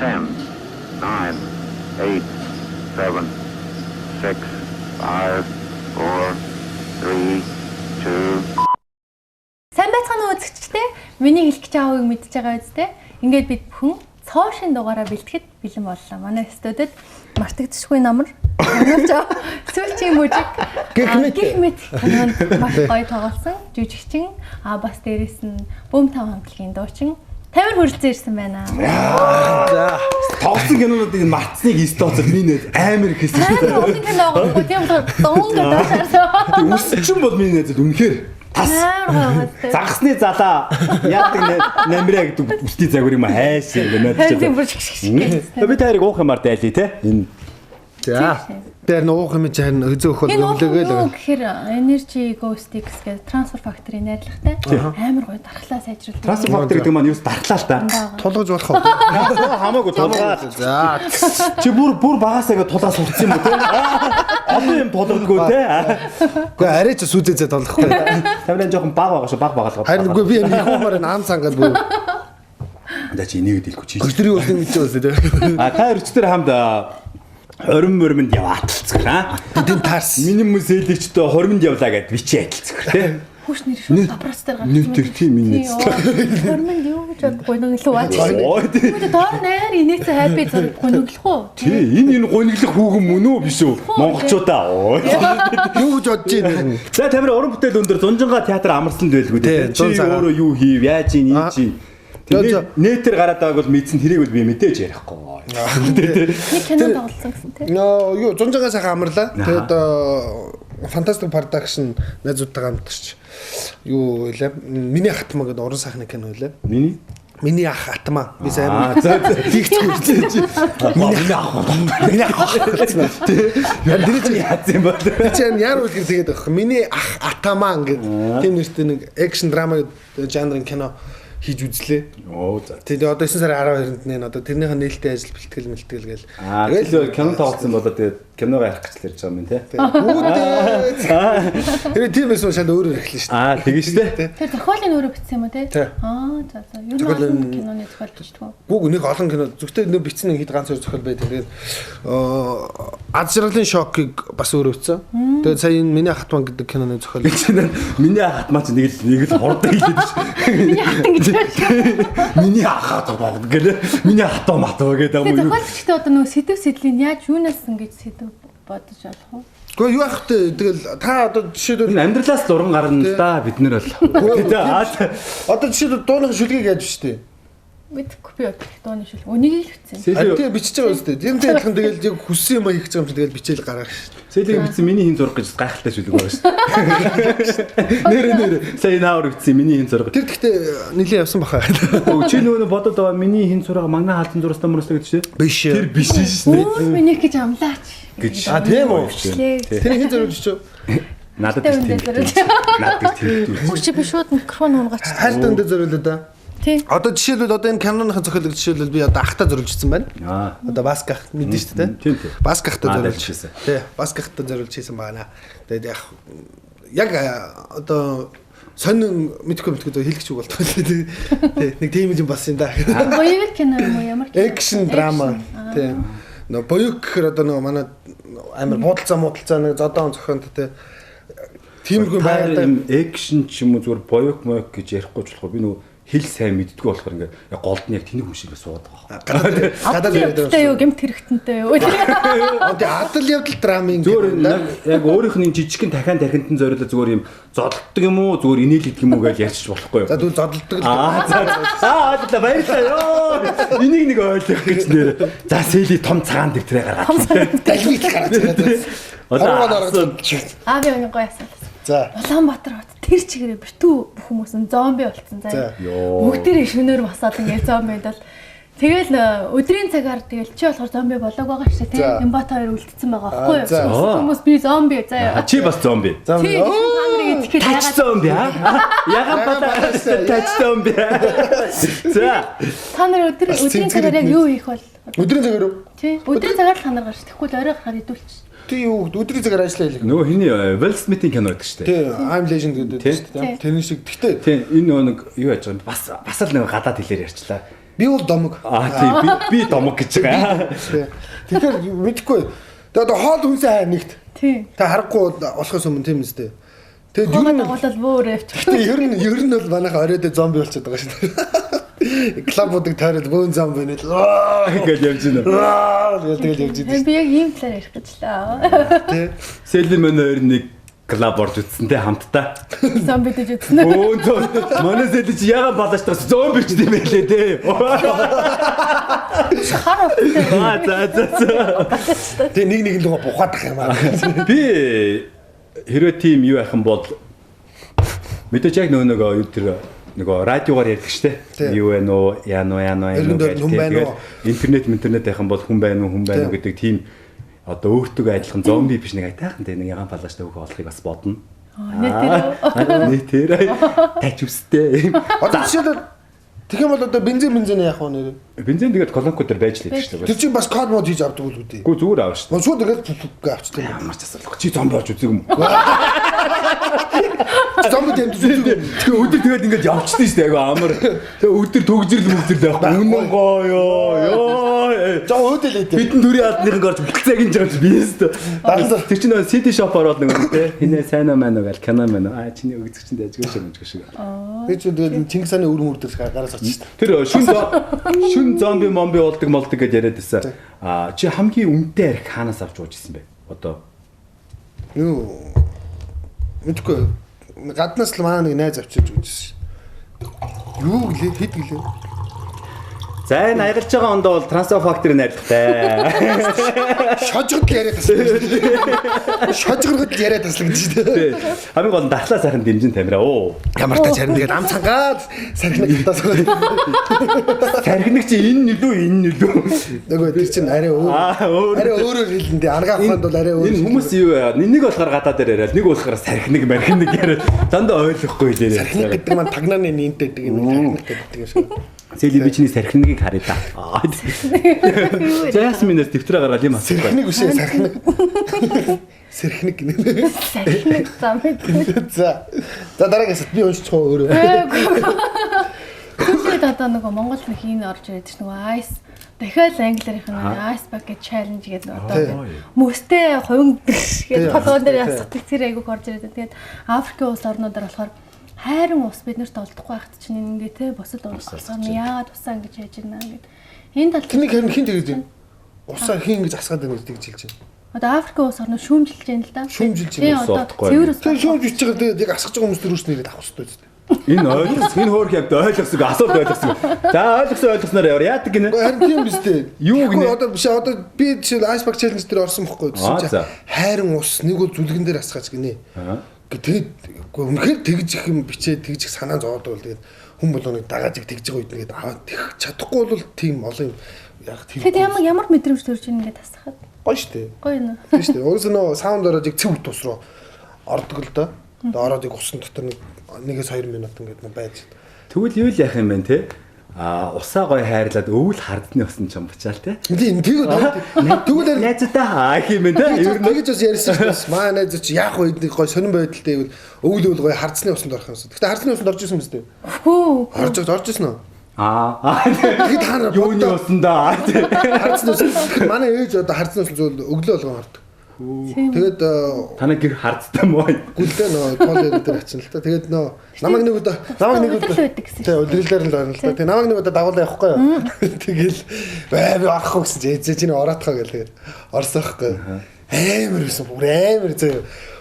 10, 9, 8, 7, 6, 5, 4, 3, 2, Сайн байцгаана уу үзэгчдээ? Миний хэлэх гэж байгаа үгийг мэдж байгаа үстэй. Ингээд бид бүхэн цоошин дугаараа бэлтгэхэд бэлэн боллоо. Манай студид мартагдчихгүй намар Монголч сүүлчийн мужиг Гэх мэт. Гэх мэт кинонд маш гоё тоглосон жүжигчин, бас дээрэс нь Бөм тав хамтлагийн дуучин Тамир хүрэлцэн ирсэн байна. За. Тоглосон кинонуудыг мартсныг стоцол миний найз амар их хэлсэн шүү Амар олон кино байгаа. Тийм болохоор дун гэдэг шаарсан. дээ. Өсчин бол миний найз үнэхээр тас Амар гоё байгаа. загасны залаа яадаг намраа гэдэг үсний загвар юм хайшаа гэнэ Харин тийм бүр шгш шгш. Би тариг уух юмар дайлъя те. Энэ За. Би харин уух юм чи харин өзөөх бол Энэ өглөөгөө л. юу гэхээр Energy Go Sticks гэдэг Transfer Factory найрлагатай амар гоё дархлаа сайжруулдаг. Transfer Factory гэдэг маань юус дархлаа л та. Тулгаж болох уу? Хамаагүй тулгаа. За. Чи бүр бүр багасаа ингэ тулгаа сурцсан юм уу те? Олон юм тулгадгүй те. Үгүй арай ч сүзээзээ тулахгүй. Тамирын жоохон баг байгаа шүү, баг багалгаа. Харин үгүй би энэ их уумаар энэ ам цангаад бүр За чи энийг дэлгүй чи. өдрийн үлдэн мэдэж байсан тий. А та өрчдөр хамт 20 мөрмөнд яваа аталцах аа. Тэдэн таарс. Миний мөсөлөгчдөө 20-нд явлаа гэд бичээ аталцах тий. Хүүш нэр шууд допрос дээр гарч Нэр тэр тийм энэ нэт. Хормонд юу гэж бод гуниглах уу? Ой тий. Тэгвэл доор нээр инээсэн хайпи зураг гуниглах уу? Тий, энэ гуниглах хүүхэн мөн үү биш үү? Монголчуудаа. Ой. Юу гэж бодож байна? За тамир уран бүтээл өндөр Зунжингаа театр амарсан байлгүй Тий, тий. Чи зун цагаан. өөрөө юу хийв? Яаж ийн, Аа. ийм чи. За, за. Нэтэр гараад байгааг бол мэдсэн тэрийг бол би мэдээж ярихгүй. Нэг кино тоглосон гэсэн тий. Нөө юу зунжагаа сайхан амарлаа. Тэгээд Fantastic Production найзуудтайгаа хамтарч юу вэ? Миний хатмаа гэдэг уран сайхны кино үлээ. Миний Миний ах атмаа. Би сайн Аа за за. Тэгцгүй. Миний ах. Миний ах. Тэр чи Яац юм бол. Тэр чинь яар үлгэр тэгээд байх. Миний ах Атаман гэдэг тийм нэртэй нэг экшн драма жанрын кино хийж үзлээ. Оо за. Тэгээд одоо 9 сарын 12-нд нэ одоо тэрнийхээ нээлттэй ажил бэлтгэл мэлтгэл гээл. Аа тэгэл кино тоглосон болоо тэгээд киногоо ярих гэж л ярьж байгаа юм те. Үүдээ. Тэр тийм байсан шал өөрөөр эхэлнэ шүү Аа тэгэн штэ. дээ. Тэр зохиолын өөрөө бичсэн юм уу тий? Тий. Аа за за. Ер нь Зохиолын- олон киноны зохиол бичдэг үү? Гүг нэг олон кино зөвхөн нөө бичсэн нэг хэд ганц хоёр зохиол байдаг. Тэгээд Аз жаргалын шокыг бас өөрөө бичсэн. Тэгээд сая энэ миний ах атман гэдэг киноны зохиол. Миний хатмаа чи нэг л нэг л хурдан хэлээд ш. Миний хатан гэж байна. Миний хат гэнэ. Миний хатаа матаа гэдэг Тэгээ юм уу? зохиол бичгтээ одоо нөгөө сэдв сэдлийн яаж юунаас ингэж сэдв бодож олох вэ? Гэхдээ юу ах вэ? Тэгэл та одоо жишээлбэл Энэ амьдралаас л уран гарна л да бид нар бол. Тэ аа. Одоо жишээлбэл дууныхын шүлгийг яаж бичдэг? Мэдхгүй би одоо дууны шүлэг. Үнийг л бичсэн. Харин тэгээ бичиж байгаа үстэй. Тэрнтэй адилхан тэгэл яг хүссэн юм хийх гэж байгаа юм чи тэгэл бичээл гаргах шүү дээ. Сэлийг бичсэн миний хин зураг гэж гайхалтай шүлэг байгаа шүү. Нэр нэр сая наавар бичсэн миний хин зураг. Тэр гэхдээ нилээ явсан баха. Өө, Чи нөгөө бодод байгаа миний хин зураг магна хаалтан зурстай мөрөстэй гэдэг чинь. Биш. Тэр биш шүү дээ. Өөр миний гэж амлаач. Гэж. А тийм үү? Бичлээ. Тэр хин зориулж чи. Надад тэр тийм. Надад тэр тийм. Хурц чи би шууд микрофон унгаач. Хайлт өндөө зориулаа да. Тий. Одоо жишээлбэл одоо энэ киноныхын зохиолыг жишээлбэл би одоо ахта зориулж хийсэн байна. Аа. Одоо Баск ах мэдэн шүү дээ. Тийм, тийм. Баск ахта Аа, зориулж дайлж хийсэн. Тий, Баск ахта зориулж хийсэн байна. Тэгээд яг яг одоо сонин мэдхгүй мэдхгүй зөв хэлэх ч үг болтгоо. Тий, нэг тийм юм болсон юм да. Боевик кино юм уу ямар кино? Экшн драма. Тий. Нөө боёг гэхээр одоо нөгөө манай амар буудалцаа муудалцаа нэг зодоон зохионтой тий. Тиймэрхүү Байгаль байгаль юм экшн ч юм уу зүгээр боёк моёк гэж ярихгүй ч болохоор би нөгөө хэл сайн мэддэггүй болохоор ингээ яг голд нь яг тэнэг хүн шиг суугаад байгаа. гадаад гадаад яриад Тэ юу гэмт хэрэгтэнтэй юу? байгаа. Тэгээ адал явдал драмын Зүгээр кино да. яг өөрийнх нь жижигхэн дахиан тархинтан зориулаад зүгээр юм зодтолдог юм уу зүгээр инээлдэг юм уу гэж ярьчих болохгүй юу? За тэгвэл зодтолдог л. Аа за за. Аа за баярлалаа ёо. Энийг нэг ойлгох гэж нэр. За сели том цагаан дэвтрээ гаргаад. Далмиг гараад ирээд. Одоо Хоргоо гараад. Аа би нэг гоё асуулт. За. Улаанбаатар хот тэр чигээрээ битүү бүх хүмүүс нь зомби болцсон За. заа. Бүгдээрээ шөнөөр басаад ингээд зомби байдал. Тэгэл өдрийн цагаар тэгэл чи болохоор зомби болоог байгаа шүү дээ За. тийм. Имбат хоёр үлдсэн байгаа байхгүй Аа, за. юу? Хүмүүс би зомби заа. А чи бас зомби. За. Тий, та нарыг итгэхэд Тач яагаад зомби аа. Ягаан балаа тач зомби. За. та нар өдөр Бас өдрийн цэнцгэр цагаар яг идмээр. юу хийх бол? Өдрийн цагаар юу? Тий, өдрийн цагаар л та нар гарч тэгэхгүй л орой гарахаар идүүлчих. Тий юу өдрийн цагаар ажиллаа хийх. Нөгөө хиний Will Smith-ийн кино байдаг шүү дээ. Тий, I'm Legend гэдэг Тий. шүү дээ. Тэрний шиг. Гэхдээ Тийм энэ нөгөө нэг юу яаж байгаа юм бас бас л нэг гадаад хэлээр ярьчлаа. Би бол домог. Аа тийм би домог гэж байгаа. Тэгэхээр мэдэхгүй. Тэгээ одоо хоол хүнсээ хайр нэгт. Тийм. Тэ харахгүй болохоос өмнө тийм үстэй. Тэгээд ер нь бол бөөр явчих. Гэтэ ер нь бол манайха оройд зомби болчиход байгаа шүү дээ. Клабуудыг тойроод бөөн зомби нэ л гэж явж байна. Тэгэл тэгэл явж байна. Би яг ийм талаар ярих гэж лээ. Тэ. Сэлэн мөн хоёр нэг клаб орж үзсэн те хамтдаа. Зомби дэж үзсэн. Өө манай сэлэн чи ягаан балааж таас зомби ч тийм байлээ те. Хар уттай. Аа за за за. Тэ нэг нэг луга бухаадах юм аа. Би хэрвээ тийм юу яах юм бол мэдээж яг нөгөө юу тэр нөгөө радиогоор ярьдаг штэ. Юу вэ нөө яа нөө яа нөө гэдэг. Интернет яах юм бол хүн байна уу хүн байна уу гэдэг тийм одоо өөртөө адилхан зомби биш нэг айтайхан тийм нэг ягаан палааштай хөөх олохыг бас бодно. Нэтэр. Тач үстэй. Одоо жишээлбэл тэгэх юм бол одоо бензин яах вэ нэр? Бензин тэгээд колонко дээр байж л байдаг шүү дээ. Тэр чинь бас код мод хийж авдаг үл үү? Үгүй зүгээр аав шүү дээ. Шууд тэгээд гээ авчдаг юм. Ямар ч асуудал. Чи зомби болж үзег юм уу? Зомби тэмдэг үзег. Тэгээ өдөр тэгээд ингээд явчихдээ шүү дээ. Айгу амар. Тэгээ өдөр төгжрөл мөгжрөл байхгүй. Үнэн гоё ёо. Жоо өөдөл ээ. Бидэн төрийн албаныхын гарч бүлцээг энэ жаач би өстө. Тэр чинь нөгөө CD shop ороод нөгөө те хинэ сайн уу мэн үү гал кино мэн үү. Аа чиний өгцөг чинь дайжгүй шиг мэнжгүй шиг. Би чинь тэгээд Чингис хааны өр мөр дээр гараас очиж шүү дээ. Тэр шүн зомби момби болдог молдог гэж яриад байсан. Аа чи хамгийн үнэтэй арх хаанаас авч ууж исэн бэ? Одоо юу мэдгүй гаднаас л манай нэг найз авчирч өгчээсэн. Юу гэлээ хэд гэлээ. За энэ аягалж байгаа ондоо бол Transfer Factory найрлагатай. Шожгод яриа таслаа. Шожгоргод яриа таслаа гэж шүү дээ. Хамгийн гол нь дархлаа сайхан дэмжин тамираа оо. Ямар тач харин тэгээд ам цангаад сархинаг татаас. Сархинаг чи энэ нөлөө энэ нөлөө. Нөгөө тэр чинь арай өөр. Арай өөрөөр хэлэндээ аргаа авахд бол арай өөр. Энэ хүмүүс юу яа? Нэг болохоор гадаа дээр яриад, нэг болохоор сархинаг мархинаг яриад дандаа ойлгохгүй хэлээ. Сархинаг гэдэг маань тагнааны нинтэй гэдэг юм сархинаг гэдэг юм шиг. Сэлий би чиний сархинагийг харъя та. За яасан минээс дэвтрээ гаргаад юм асуух. Сэрхнэг биш ээ сархинаг. Сэрхнэг гинэ. Сархинаг за мэд. За. За дараагийн асуулт би уншчих уу өөрөө. Сүүлд одоо нөгөө Монгол нэг энэ орж ирээд ч нөгөө ice дахиад англиар их нэг ice bucket challenge гэдэг одоо мөстэй хувин гэдэг толгоон дээр ясдаг тэр айгүйх орж ирээд. Тэгээд Африкийн улс орнуудаар болохоор хайран ус бид нарт олдохгүй байхад чинь ингээ те бусад улсаар нь яагаад усаа ингэж яаж ийна гэд. Энэ тал тэрнийг харин хэн тэгэж байна? Усаа хэн ингэж асгаад байна гэж тэгж хэлж байна. Одоо Африкийн улс орнууд шүүмжилж байна л да. Шүүмжилж байна. Одоо цэвэр ус. Тэр шүүмжилж байгаа тэгээд яг асгаж байгаа хүмүүс төрөөс нэрээд авах хэрэгтэй үстэй. Энэ ойлгосон. Энэ хөөх явд ойлгосон. Асуулт ойлгосон. За ойлгосон ойлгосноор яваа. Яадаг гинэ? Харин тийм биз дээ. Юу гинэ? Одоо биш одоо би жишээл Ice Bucket Challenge дээр орсон бохгүй гэсэн чинь хайран ус нэг бол зүлгэн дээр асгаач гинэ. Тэгээд үнэхээр тэгж их юм бичээ тэгж их санаа зовоод бол тэгээд хүн болгоныг дагааж их тэгж байгаа үед нэгээд аваад тех чадахгүй бол тийм олон юм яг тийм. Тэгэхэд ямар мэдрэмж төрж ийн ингээд тасахад? Гоё штэ. Гоё нэ. Тийм штэ. Угсаа нөө саунд ороод яг цэв тус руу ордог л доо. Тэгээд ороод яг усан дотор нэг 1-2 минут ингээд байж. Тэгвэл юу л яах юм бэ те? А усаа гоё хайрлаад өвөл хардны усан ч юм бачаал те. Тийм тэгээд тэгвэл найзуудаа хаа юм бэ те. Ер нь тэгэж бас ярьсан шүү дээ. Маа найз чи яах вэ нэг гоё сонин байдалтай гэвэл өвөл өвөл гоё хардсны усанд орох юмсан. Гэтэ хардсны усанд орж исэн мэт үү? Хөө. Орж исэн үү? Аа. Тэгээд та нар юуны усандаа хардсны ус. Манай ээж одоо хардсны усан зүйл өглөө болгон ордог. Тэгээд танай гэр хардтай мó. Гүлдээ нөө коллеж дээр очино л та. Тэгээд нөө намайг нэг удаа тий удирлаар л орно л та. Тэгээд намайг нэг удаа дагуулаа явахгүй юу. Тэгэл бай би орохгүй гэсэн чи ээжээ чиний ороотхоо гэл тэгээд орсон байхгүй. Амар байсан бүр амар зөө.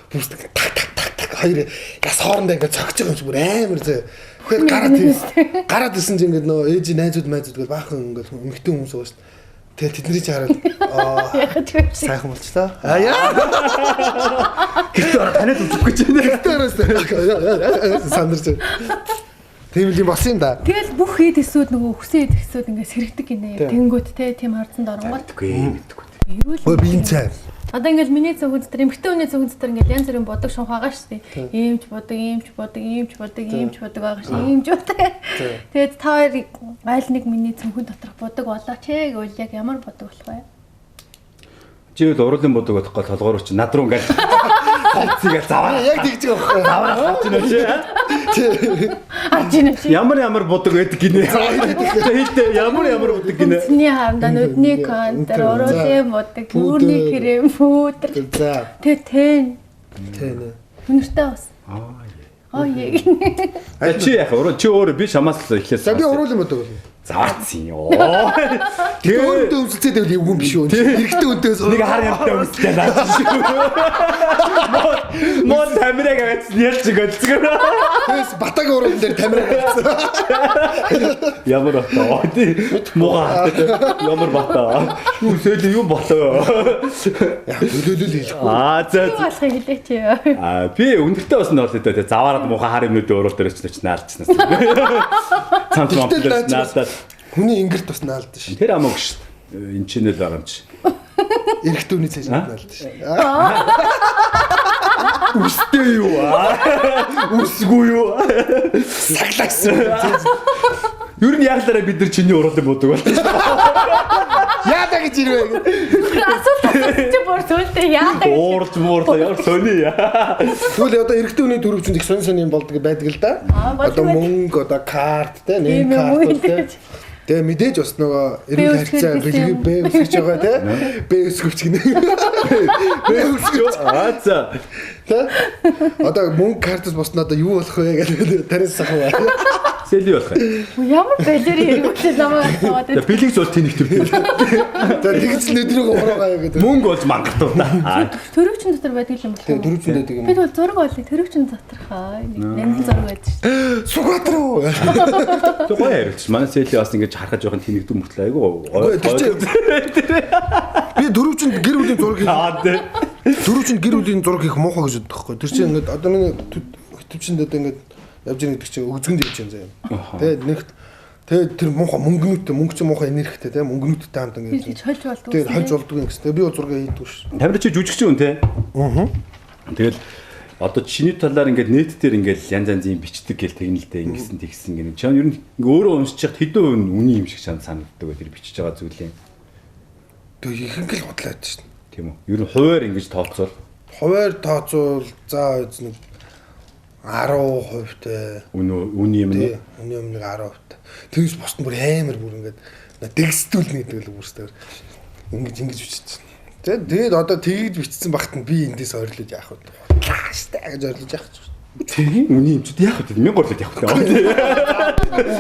Бүр так так так так хоёр яс хоорондоо ингээд цогч байгаа юм чи бүр амар зөө. Тэгээд гараад ирсэн чи ингээд нөө ээжийн найзууд майзууд гэл баахан ингээд эмэгтэй хүмүүс байгаа шүү дээ. Тэгээд тэдний чи хараад яхаж вэ? Сайхан болчлаа. Аа яа. Гэртээ ороо танид үзэх гэж байна. Гэртээ ороос сандарч. Тийм л юм болсон юм да. Тэгэл бүх хэд эсүүд нөгөө хүсэн хэд эсүүд ингээд сэрэгдэг гинэ. Тэнгүүт те тийм хардсанд оронгууд. Үгүй мэдгүй. Юу л би энэ цай. Одоо ингээд миний цөөхөн дотор эмэгтэй хүний цөөхөн дотор ингээд янз бүрийн бодог шунх байгаа шүү дээ. Иймч бодог, иймч бодог, иймч бодог, иймч бодог байгаа шүү. Иймч бодог. Тэгээд та хоёр айл нэг миний цөөхөн доторх бодог болооч ээ гэвэл яг ямар бодог болох вэ? Чи бол уруулын бодог бодох гол толгоор чи над руу ингээд хоцгийг заваа. Яг тэгж байгаа байхгүй. Заваа авч байна чи. Арж ийн чи. Ямар будаг байдаг гинэ. Хэлдэ ямар будаг гинэ. Үнсний хамдаа нүдний контр, уруулын будаг, нүүрний крем, пудр. За. Тэ тэн. Тэн. Үнэртэй бас. Аа. Аа. Чи яах вэ? Чи өөрөө би шамаас л эхлээс. За би уруулын будаг болно. Заваацсан ёо. Тэгээ өөртөө өмсөлцээд байвал эвгүй юм биш үү? Эрэгтэй хүнтэй нэг хар юмтай өмсөлтэй наач шүү. Мод тамираг аваад ялж гөлцгөр. Тэгээс батагийн уруулан дээр тамираг авсан. Ямар батаа. Муга. Ямар батаа. Юу сэл юм батаа. Яг төлөөлөл хэлэхгүй. Аа за. Юу болохыг хэлээч. Аа би өндөртэй бас нь бол тэ заваарад муха хар юмнуудын уруул дээр очиж наалцснаас. Цамц наалдаад. Хүний ингэрт бас наалдсан шүү. Тэр амаагүй шүү. Энд чинь л байгаа юм чи. Эрэгтэй хүний цааш наалдсан шүү. Үстэй юу аа? Үсгүй юу? Саглаагсан. Ер нь яг л арай бид нар чиний уруулын будаг бол. Яада гэж ирвэ гэдэг. Асуулт асуусан чи бүр сүлдээ яада гэж. Уурж муурлаа ямар сони яа. Тэгвэл одоо эрэгтэй хүний төрөвчөнд их сонь сонь юм болдог байдаг л да. Одоо мөнгө, одоо карт те, нэм карт те. Тэгээ мэдээж бас нөгөө эрүүл харьцаа бэлэг Б өсгөж байгаа те. Б өсгөвч гинэ. Б өсгөвч. Аа за. Тэ? Одоо мөнгө картаас босно одоо юу болох вэ гэдэг тариас сах уу. Сэлий болох юм. Ямар балери хэрэгүүлээ намайг асууад. Тэгээ бэлэг зул тэнэг төвтэй. За тэгж л нүдрийг уруугаа гэдэг. Мөнгө болж мангартуу та. Төрөвчин дотор байдаг юм болох. Тэгээ төрөвчин байдаг юм. Бид бол зураг олъё төрөвчин доторх аа. Нэг нэмэн зураг байдаг шүү дээ. Сугатар уу. Тэг гоё хариулч. Манай сэлий бас ингэж харахад жоохон тэнэгдэн мөртлөө айгүй гоё. Би төрөвчөнд гэр бүлийн зураг хийх. Аа тий. Төрөвчөнд гэр бүлийн зураг хийх муухай гэж боддог байхгүй. Тэр чинь ингээд одоо миний хөтөвчөнд одоо ингээд явж ийн гэдэг чинь өгзгөнд явж байгаа юм. Тэгээд нэгт тэгээд тэр муухай мөнгөнүүттэй мөнгө чинь муухай энергитэй тийм мөнгөнүүттэй хамт ингээд хольж болдгоо. Тэгээд хольж болдгоо юм гэсэн. Тэгээд би бол зураг хийдэггүй шүү. Тамир чи жүжигч юм те? Аа. Тэгэл одоо чиний талаар ингээд нийт дээр ингээд янз янзын бичдэг гэл тэгнэлтэй ингэсэн тэгсэн гэнэ. Чам ер нь өөрөө уншиж чад хэдэн хувь нь үний юм шиг чам санагддаг вэ тэр бичиж байгаа зүйлийн. Тэгээд ихэнх л худлаа байдаг шүү. Тийм үү. Ер нь хувиар ингэж тооцвол. Хувиар тооцвол за нэг 10% те. Үний юм нэ. Үний юм нэг 10%. Тэгээс бусд нь бүр амар бүр ингээд дэгсдүүлнэ гэдэг л бүрсээр ингэж ингэж бичсэн. Тэгээд одоо тэгж бичсэн багт нь би эндээс ойрлож яах вэ? Худлаа гэж ойрлож яах вэ? Тийм үний юм чи яах вэ? 1000 орлоод яах вэ?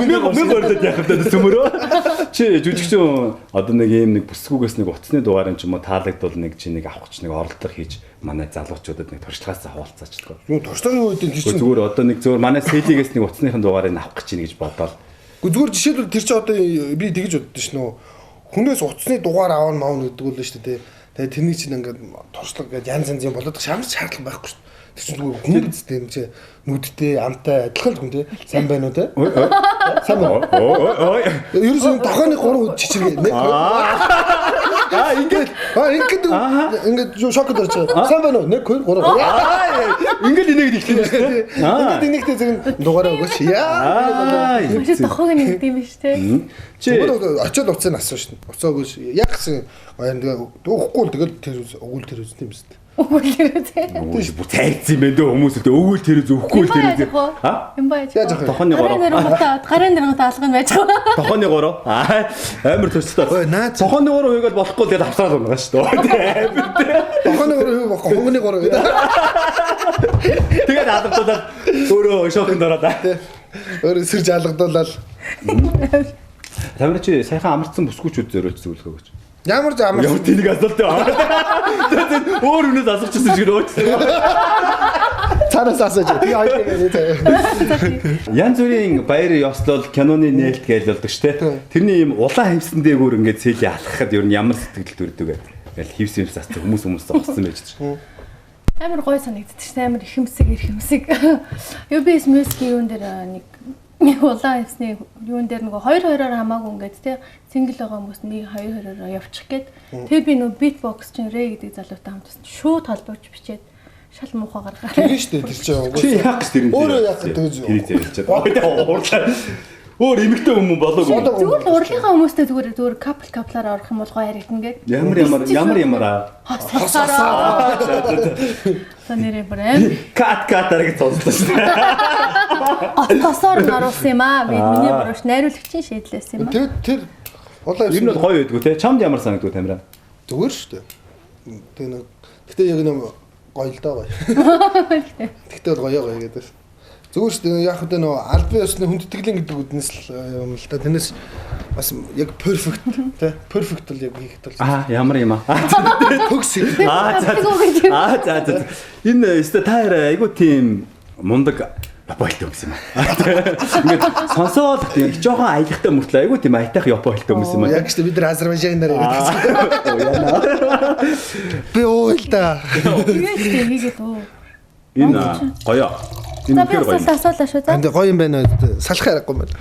1000 орлоод яах вэ төмөрөө. Чи жүжигчин одоо нэг ийм нэг бүсгүүгээс нэг утасны дугаар юм ч юм уу таалагдвал нэг чи нэг авах гэж нэг оролдох хийж манай залуучуудад нэг туршлагаас хаваалцаачлаа. Юу туршлагын үед тэр чинь зүгээр одоо нэг зүгээр манай сэлигээс нэг утасныхын дугаарыг авах гэж чинь гэж бодоол. Гэхдээ зүгээр жишээлбэл тэр чи одоо би тэгж боддоо ш нөө хүнээс утасны дугаар аавна маавна гэдэг үл шүү дээ. Тэгээ тэрний чинь ингээд туршлага гэж янз янз юм болоод ямар ч шаардлага байхгүй шүү. Тэр чинь зүгээр хүн биз дээ юм чи нүдтэй амтай адилхан л хүн те. Сайн байна уу те? Сайн байна. Ой. Ерөөсөө тохооны 3 чичиргээ. Нэг. Аа ингээд ингээд шокд орж байгаа. Сайн байна уу? 1 2 3. Ингээд энийг эхлэх юм шүү дээ. Ингээд энэгтэй зэрэг дугаараа өгөөч. Яа. Тэр тохоог нь ингэдэг юм биш те. Чи очиод уцыг асуу шин. Уцаа өгөөч. Яг гэсэн өгөхгүй л тэгэл тэр өгүүл тэр үзсэн юм шүү дээ. Өгөөл тэр үзээ. Өгөөл бүр цайрцсан юм байна дөө хүмүүс л өгөөл тэр үз өгөхгүй л тэр үзээ. Аа? Юм ба яаж. Тохооны 3. Гарын нэрнгот алга нь байж байгаа. Тохооны 3. Аа амар төсөлтэй. Тохооны 3 хийгээл болохгүй л тэгэл авсрал унгаа шүү дээ. Амар тий. Тохооны 3 хийх болохгүй хонгоны 3 гэдэг. Тэгээд алгадуулаад өөрөө шоконд ороод. Өөрөө сэрж алгадуулаад. Тамир чи саяхан амарцсан бүсгүүчүүд зориулж зөвлөгөө өгч. Ямар ч амар. Ямар тэнийг асуулт аа. Өөр хүнээс асуучихсан шиг нөөцсөн. Цаанаас асууж. Би хоёр юм. Янз бүрийн баяр ёслол киноны нээлт гээл болдог штэ. Тэрний юм улаан хэмсэн дээгүүр ингээд цээлээ алхахад ер нь ямар сэтгэл төрдөг вэ? Ингээл хевс хевс асуух хүмүүс зогссон байж чинь. Амар гоё санагддаг шээ. Амар ихэмсэг. UBS Music-ийн юун дээр нэг улаан хевсний юун дээр нөгөө 2-2-оор хамаагүй ингээд те сингл байгаа хүмүүс нэг 2-2-оор явчих гээд тэр би нөгөө beatbox чинь Рэй гэдэг залуутай хамт байсан. Шууд холбооч бичээд шал муухай гаргаад. Тийм шүү дээ тэр чинь угсаа. Чи яах гэж тэр өөрөө яах гэж тэр зэрэлчээд. Уурлаа. Өөр эмэгтэй хүмүүс болоогүй. Зүгээр л урлагийнхаа хүмүүстэй зүгээр зүгээр couple couple-аар орох юм бол гоё харагдана гээд. Ямар ямар ямар ямар хососороо. За нэрээ бүр аим кат катаар гэж сонслоо шүү дээ. Хососоор нь оруулсан юм аа. Би миний буруучч найруулагчийн шийдлээс юм аа. Тэгээд тэр улаан Ер нь бол гоё байдгүй те. Чамд ямар санагдв Тамира? Зүгээр шүү дээ. Тэг нэг гэтээ яг нэг гоё л доо гоё. Тэгтээ бол гоё гоё гэдэг. Зүгээр шүү дээ. Яг хөдөө нөгөө албан ёсны хүндэтгэлийн гэдэг үднэс л юм л да. Тэрнээс бас яг perfect тий. Perfect бол яг хийхэд бол Аа ямар юм аа. төгс. Аа за. Аа за за. Энэ өстө та хоёр айгу тийм мундаг Японтой хүмүүс юм аа. Ингээд сонсоол тийм жоохон аялахтай мөртлөө айгу тийм аятайх Японтой хүмүүс юм аа. Яг шүү дээ бид нар Азербайджанаар яриад байсан. Би уул да. Тэгээд хийгээд үү. Энэ гоё. Энэ За би үнэхээр гоё. асуулт асуулаа шүү за. Энд гоё юм байна. Салах аргагүй юм байна.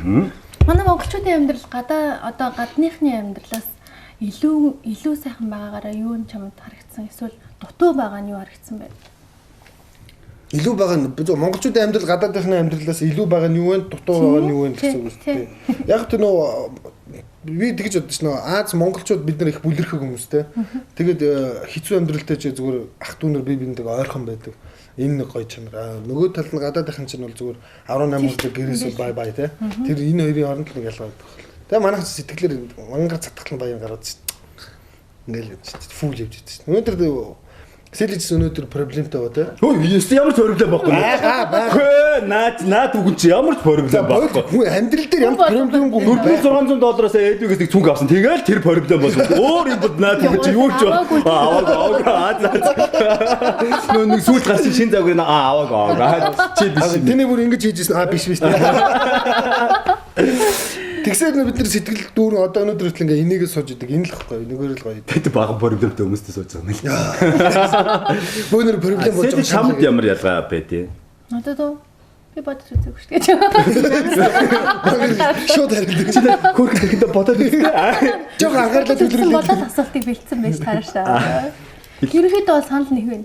Манай монголчуудын амьдрал гадаа одоо гадныхны амьдралаас илүү илүү сайхан байгаагаараа юу нь чамд харагдсан эсвэл дутуу байгаа нь юу харагдсан бэ? Илүү байгаа нь зөв монголчуудын амьдрал гадаадынхны амьдралаас илүү байгаа нь юу вэ? Дутуу байгаа нь юу вэ гэсэн үг шүү дээ. Яг тэр нөө би тэгж бодож нөө Аз монголчууд бид нар их бүлэрхэг хүмүүс те. Тэгээд хэцүү амьдралтай ч зүгээр ах дүү нар бие биендэг ойрхон байдаг. Энэ нэг гоё чанар. Нөгөө тал нь гадаадынхан чинь бол зүгээр 18 хүрдэг гэрээсээ бай бай те. Тэр энэ хоёрын хооронд л нэг ялгаа байдаг. Тэгээ манайх сэтгэлээр мангар цатгалан баян гараад ингээл фүүл явж идэв. Өнөөдөр Сэлж өнөөдөр проблемтай ба те. Хөөе, ямар ч проблем байхгүй. Хөө, наад наад үгэн чи ямар ч проблем байхгүй. Хүн амьдрал дээр ямар проблемгүй 4600 доллароос ээдвигээс нэг цүнх авсан. Тэгэл тэр проблем болсон. Өөр юм бол наад үгэн чи юу ч аваагүй аваагүй. Аа за. Нөө нэг сүүлд гарсан шин загвар аа аваагүй аваагүй. Чи биш. Тэний бүр ингэж хийжсэн. Аа биш биш. Тэгсээр бид нар сэтгэл дүүрэн одоо өнөөдөр хүртэл ингээ энийгээ сууж идэг. Энэ л ихгүй. Нэгөр л гоё. Тэд бага проблемтэй хүмүүстэй сууж байгаа юм л. Бөөнөр проблем болж байгаа. Чамд ямар ялгаа байдیں۔ Надад уу би бодож үзээгүй шүү дээ. Шууд харилдаг. Хөрх тэгэхдээ бодоод үзтээ. Жог анхаарлаа төвлөрүүлээ. Бодоод асуултыг бэлдсэн байж тараашаа. Ерөнхийдөө бол санал нэг байна.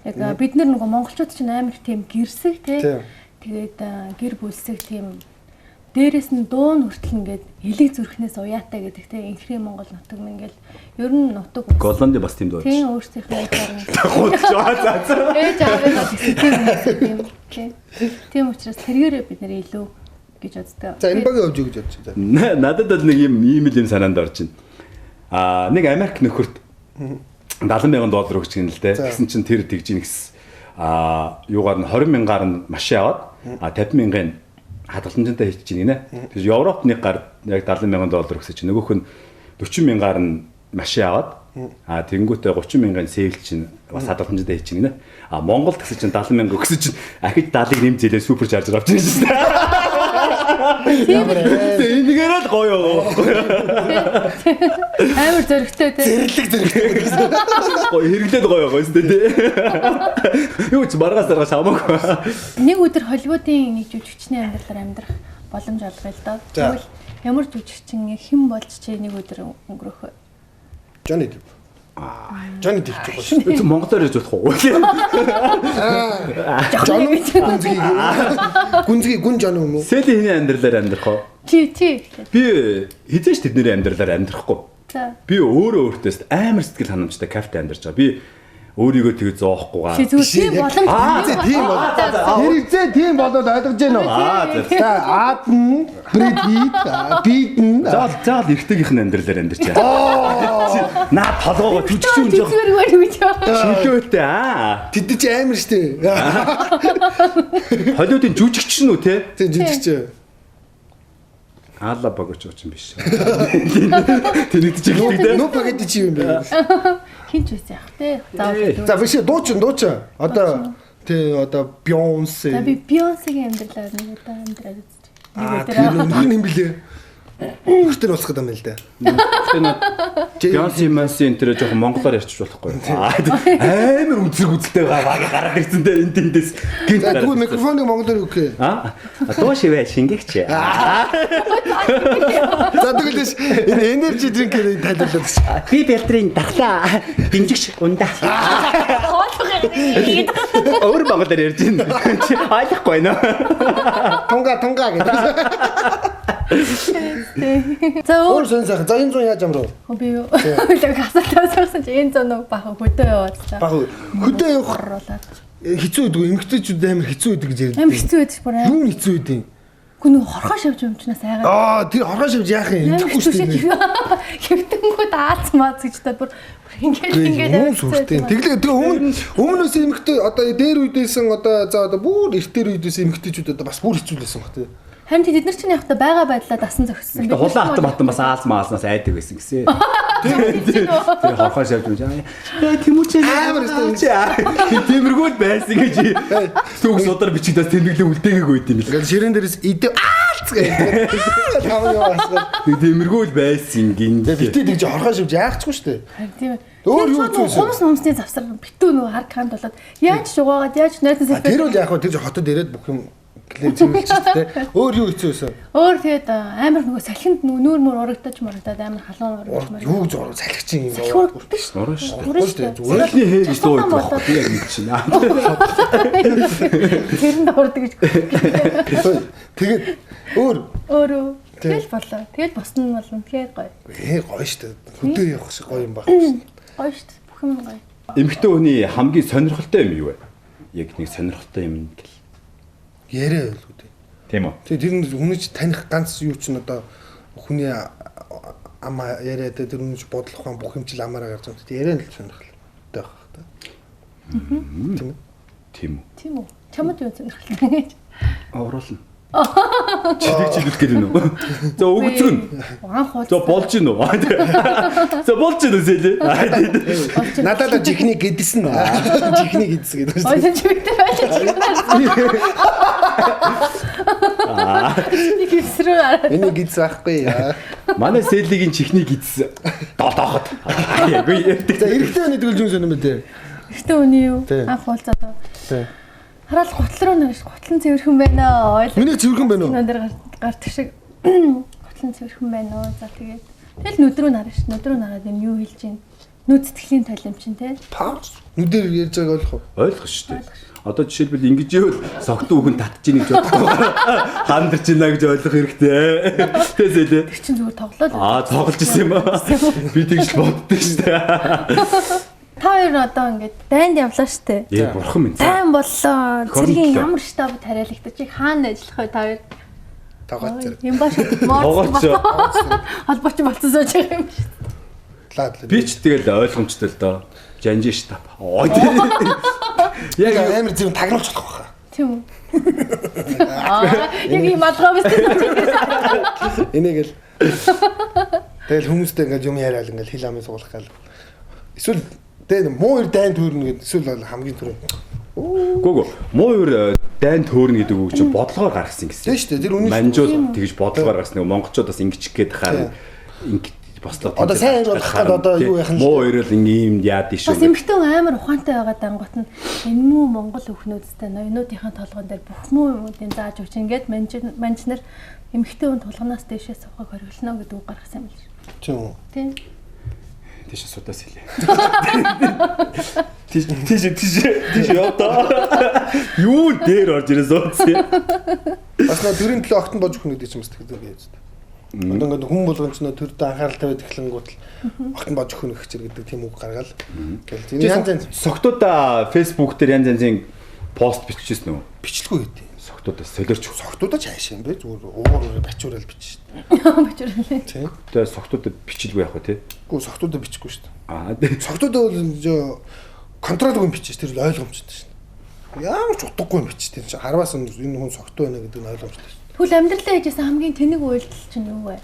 Яг бид нар нөгөө монголчууд чинь амар тийм гэрсэг тий. Тэгээд гэр бүлсэг тийм дээрэс нь дуун хүртэл ингээд элэг зүрхнээс уяатай гэдэг те инхрийн Монгол нутаг мэн ингээл ер нь нутаг Голландын бас тийм дуу. Тийм өөрсдийнхөө ээж аав. За за. Ээж аавын гэсэн тийм хүмүүс тийм тий. Тийм учраас тэргээрээ бид нэр илүү гэж боддог. За энэ багийн хувьд юу гэж бодож байна? Надад бол нэг юм ийм л юм санаанд орж байна. Аа нэг Америк нөхөрт 70,000 доллар өгч гин л дээ. Тэгсэн чинь тэр тэгж ийн гэсэн. Аа юугаар нь 20,000-аар нь машин аваад а 50,000-ын хадгаламжтай хийчих чинь гинэ. Тэгэхээр Европ нэг гар яг 70,000 доллар өгсөн чинь нөгөөх нь 40,000-аар нь машин аваад а тэнгүүтээ 30,000-ын сейл чинь бас хадгаламжтай хийчих гинэ. А Монголд гэсэн чинь 70,000 өгсөн чинь ахиж 70-ыг нэмзэлээ супер чаржер авч ирсэн шүү дээ. Энийгээр л гоё байхгүй. Амар зөрөгтэй тий. Зэрлэг зөрөгтэй гэсэн. Гоё хэрэглээд гоё байгаа шүү дээ. Юу ч маргаас аргаас хамаагүй. Нэг өдөр Холливуудын нэг жүжигчний амьдралаар амьдрах боломж олгоё л доо. Тэгвэл ямар жүжигчин хэн болж чи нэг өдөр өнгөрөх вэ? Johnny Depp. Johnny Depp ч гоё шүү. Монголоор ярьж болох уу? Johnny гүнзгий. Гүнзгий гүн Johnny юм уу? Сэли хиний амьдралаар амьдрах уу? Чи чи. Би хизээч тэдний амьдралаар амьдрахгүй. За. Би өөрөө өөртөөс амар сэтгэл ханамжтай кафе амьдарч байгаа. Би өөрийгөө тэгж зоохгүй. Чи зүгээр тийм боломж тийм бол. Хэрэгцээ тийм болоод ойлгож байна уу? За Адан, Брэд Питт, Бидэн. Заал эртэгийнх нь амьдралаар амьдарч байна. Наа толгоогоо түжигч юм жоо. Зүгээр гэж. Чөлөөтэй аа. Тэд чи амар штэ. Холливуудын жүжигч нь үү те? Тийм жүжигч. Аала богоч очин биш. Тэнэгдэж эхэлдэг те. Нүү пакет чи юм бэ? Хин ч үс яах те. За биш дуучин дуучин. Одоо тий одоо Beyoncé. За би Beyoncé-гийн амьдралаар нэг удаа амьдраад үзчих. Нэг өдөр. Тэр юм блэ? Хүртэл болох гэдэг юм л да. Тэр Beyoncé Mansi энэ тэр жоохон монголоор ярьчих болохгүй. Амар үнцэг үзэлтэй байгаа гараад ирсэн дээ энэ тэндээс. Гинт. Тэгвэл микрофоныг монголоор өгөх ээ. Аа. Дуу шивэ шингээгч. За тэгвэл энэ energy drink-ийг тайлбарлаад өгч. Би бэлтрийн дархлаа дэмжигч ундаа. Өөр монголоор ярьж байна. Чи ойлгохгүй байна. Тунга тунга гэдэг. За Өөр сон сайхан. За энэ зун яаж амрав? Би юу? Л асуулт асуусан чи энэ зун нэг бахан хөдөө яваалаа. Баг хөдөө явах Оруулаад. хэцүү байдаг. Эмэгтэйчүүд амар хэцүү байдаг гэж ярьдаг. Амар хэцүү байдаг бүр. Юу нь хэцүү байдаг юм? Гүн нэг хорхоо шавж юмчнаас айгаад. Аа тэр хорхоо шавж яах юм? Амар Идэхгүй хэцүү шүү шиг. дээ. Хэвтэнгүүд аалц мааз гэж та бүр ингээд ингээд Юм сүртэй. Тэглээ тэгээ өмнөөс эмэгтэй одоо дээр үедээсэн одоо за одоо бүр эртээр үедээс эмэгтэйчүүд одоо бас бүр хэцүү лсэн баг тий. Харин тэд нар чинь яг та байгаа байдлаа дасан зогссон. Гэтэ хулаан хатан батан бас аалз маалзнаас айдаг байсан гэсэн. Тэр хорхоо шавж юм. Ээ тэмүүч Амар өстэй. Тиймэрхүү л байсан гэж. Түүх судар бичигдээс тэмдэглэн үлдээгээгүй байт юм бил. Ингээл ширээн дээрээс идэв аалц гэдэг. Хамаг яваасгаа. Тиймэрхүү л байсан гин. Тэгээ битээ тэгж хорхоо шивж яахчгүй шүү дээ. Харин тийм ээ. Өөр юу Тэр зүгээс? Хумс мумсны завсар битүү нөгөө хар кант болоод яаж шугаагаад яаж нойтон А тэр бол яг хөө тэр хотод ирээд бүх юм гэлээ зэмлэж шүү дээ. Өөр юу хэцүү байсан? Өөр тэгээд амар нөгөө салхинд нөгөө нүүр мөр урагдаж мурагдаад амар халуун урагдаж мурагдаж. Юу гэж ураг салхи чинь юм Салхи урагддаг шүү дээ. Уран шүү дээ. Уран шүү дээ. Зүгээр Салхины хээ гэж дуу Часуулан байдаг байхгүй болоод би яг мэдчихэв. Тэрэнд урдаг гэж. Тэгээд өөр Өөрөө тэгэл болоо. Тэгэл босн нь бол үнэхээр гоё. гоё шүү дээ. Хөдөө явах шиг гоё юм байхгүй шүү дээ. Гоё шүү дээ. Бүх юм гоё. Эмэгтэй хүний хамгийн сонирхолтой юм юу вэ? Яг нэг сонирхолтой юм гэл. Яриа байлгүй дээ. Тийм үү? Тэгээ тэр нь хүний ч таних ганц юу чинь одоо хүний ам яриа дээр тэр хүний ч бодлох ухаан бүх юм чил амаараа гарч байгаа. Тэгээ яриа нь л сонирхолтой байх та. Тийм үү? Тийм үү? Тийм үү? Чамд юу сонирхолтой гэж. Оруулна. Чилэг чилүүлэх гээд байна уу? За өгцгөн. Анх уулзсан. За болж гин үү? За болж гин үү сэлээ? Надад л жихний гэдсэн. Жихний гэдсэн гэдэг шүү дээ. Ойлон чимэгтэй байж чимээ. Нэг хэсрүү араа. Миний гэдс байхгүй. Манай сэлигийн чихний гидс долооход. Яг үгүй. За эрэгтэй хүний тэгвэл юм сонирм үү? Эрэгтэй хүний юу? Тийм. Анх уулзаад. Тийм. Хараал гутал руу нэрш гутлан цэвэрхэн байна аа. Ойл. Миний цэвэрхэн байна уу? Нөн дээр гардаг шиг гутлан цэвэрхэн байна уу? За тэгээд тэгэл нүд рүү нарна ш. Нүд рүү нараад юм юу хэлж чинь? Нүд сэтгэлийн толим чинь те. Пауз. Нүдээр ярьж байгааг ойлгох уу? Ойлгох шүү дээ. Одоо жишээлбэл ингэж ивэл согтуу үхэн татж ийн гэж бодохгүй. Хандарч ийна гэж ойлгох хэрэгтэй. Тэ сэлээ. Тэр чинь зүгээр тоглоод. Аа тоглож исэн юм аа. Би тэгж л боддог шүү дээ. Та хоёр одоо ингээд дайнд явлаа штэ. Ээ бурхан минь. Дайн боллоо. Хорон Цэргийн төлөө. ямар штаб тариалагдаж чи хаана ажиллах вэ та хоёр? Тоогооч зэрэг. Юм баш Тоогооч. Холбооч болцсон сууж байгаа юм шиг. Лаад. Би ч тэгэл ойлгомжтой л доо. Жанжин штаб. Оо тий. Яг Яг амар зөв тагнуулж болох байхаа. Тийм үү? Аа, яг юм алгаа биз дээ. Энийг л тэгэл хүмүүстэй ингээд юм яриад ингээд хил амын суулгах гал. Эсвэл тэгээ муу ир дайн төрнө гэд эсвэл бол хамгийн түрүү. Гүү гүү. Муу үр дайн төөрнө гэдэг үг чинь бодлогоор гаргасан гэсэн. Тийм шүү дээ. Тэр үнэн шүү. Манжууд тэгж бодлогоор гаргасан. Нөгөө монголчууд бас ингэж гээд хаар ингэ бослоо. Одоо сайн ир болох гээд одоо юу яах нь Муу ир л ийм яад шүү. Бас эмэгтэй хүн амар ухаантай байгаа дангуут нь энэ мүү монгол өхнүүдтэй ноёнуудынхаа толгойн дээр бүх муу юмуудын зааж өгч ингээд манж нар эмэгтэй хүн тулганаас дээшээ сухыг хориглоно гэдэг үг гаргасан юм л шүү. Тийм үү. Тийм. Тийш судаас хэлээ. Тийш тийш тийш тийш яваа. Юу дээр орж ирээ суудсан. Бас нөө төрийн төлөө огтон бож өгнө гэдэг чинь бас тэгэхээр гэж. Одоо ингээд хүн болгон ч нөө төрдөө анхаарал тавиад эхлэнгүүт л огтон бож өгнө гэх чир гэдэг тийм үг гаргаал. Тэгэл энэ янз янз Согтуудаа Facebook дээр янз янзын пост биччихсэн үү? бичлгүй гэдэг. Согтуудаа солиорч. Согтуудаа ч хайшаа юм бэ? Зүгээр уур уур бачуурал бичиж шүү дээ. Бочрлээ. Тийм. Тэгээ согтуудаа бичлгүй яах вэ те? Үгүй согтуудаа бичихгүй шүү дээ. Аа тий. Согтуудаа бол контролгүй юм бичиж тэр л ойлгомжтой шүү дээ. Ямар ч утгагүй юм бичиж тэр чинь харваас энэ хүн согтуу байна гэдэг нь ойлгомжтой шүү дээ. Тэгвэл амьдралаа хийжсэн хамгийн тэнэг үйлдэл чинь юу вэ?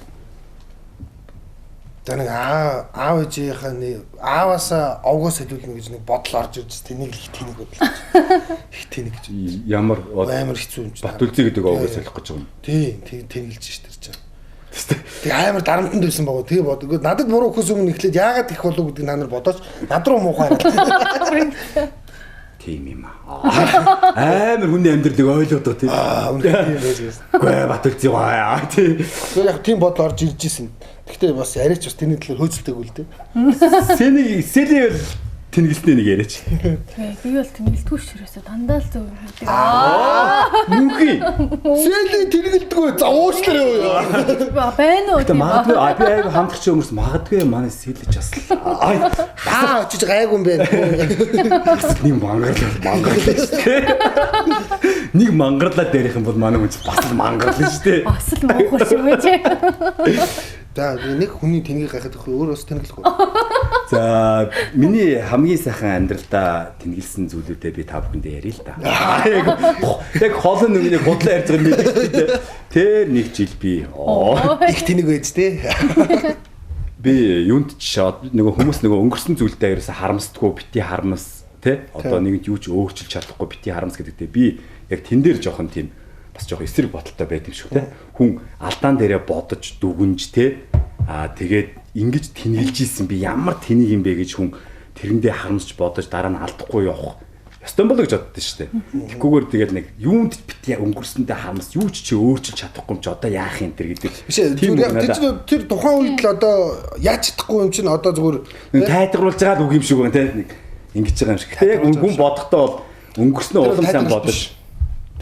За нэг аав ээжийнхаа нэг ааваасаа овгоос солиулна гэж нэг бодол орж ирж тэнийг л их тэнэг бодол. Их тэнэг гэж. Ямар Амар хэцүү юм чинь. Батүлзээ гэдэг овгоос солих гэж байгаа юм. Тийм, тийм тэнгэлж ш тэр чинь. Тэг амар дарамтанд байсан байгаа. Тэгээ бод. Надад буруу өгөхөөс өмнө эхлээд яагаад их болов гэдгийг та нар бодооч. Над руу муухай хараад. Тийм юм аа. Амар хүний амьдралыг ойлгоод байгаа тийм. Аа, үнэхээр тийм байж байсан. Гүй Батүлзээ аа тий. Тэгэхээр яг тийм бодол орж ирж исэн. Гэхдээ бас яриач бас тэрний төлөөр хөөцөлдөг үл дээ. Сэний сэлийн бол Тэнгэлтний нэг яриач. Би бол тэнгэлтгүй ширээсээ дандаа л зөв юм хийдэг. Мөнхийн. Сэлийн тэнгэлдэггүй. За уучлаарай юу. Байна уу? Гэтэ магадгүй би айгу хамтрагч хүмүүс магадгүй манай сэлэж бас л. Ай хаа очиж гайгүй юм бэ. Бас нэг мангарлаа мангарлаа шүү дээ. Нэг мангарлаа дээрх юм бол манай хүн бас л мангарлаа шүү дээ. Бас л муухай шүү дээ. За нэг хүний тэнгийг гайхах үгүй өөр бас тэнгэлэхгүй. За миний хамгийн сайхан амьдралдаа тэнгэлсэн зүйлүүдээ би та бүхэндээ ярил л да. Яг хоолой нүгний худлаа ярьж байгаа мэддэг. Тэр нэг жил би их тэнэг байж тээ. Би юунд ч нөгөө хүмүүс нөгөө өнгөрсөн зүйлдээ ерөөсө харамсдаггүй бити харамс тэ одоо нэгэнд юу ч өөрчилж чадахгүй бити харамс гэдэгтээ би яг тэн дээр жоохон тийм бас жоохон эсрэг бодолтой байд юм шиг те. Хүн алдаан дээрээ бодож дүгнж те. Аа тэгээд ингэж тэнэлж исэн би ямар тэнийг юм бэ гэж хүн тэрэндээ харамсч бодож дараа нь алдахгүй явах ёстой болоо гэж боддоо шүү дээ. Тэгхгүйгээр тэгэл нэг юунд бит өнгөрсөндөө харамс юу ч чи өөрчилж чадахгүй юм чи одоо яах юм тэр гэдэг. Биш ээ тэр тухайн үед л одоо яаж чадахгүй юм чинь одоо зүгээр тайлгаруулж байгаа л үг юм шиг байна те. Нэг ингэж байгаа юм шиг. Гэтэ яг хүн бодохдоо бол өнгөрснөө улам сайн бодож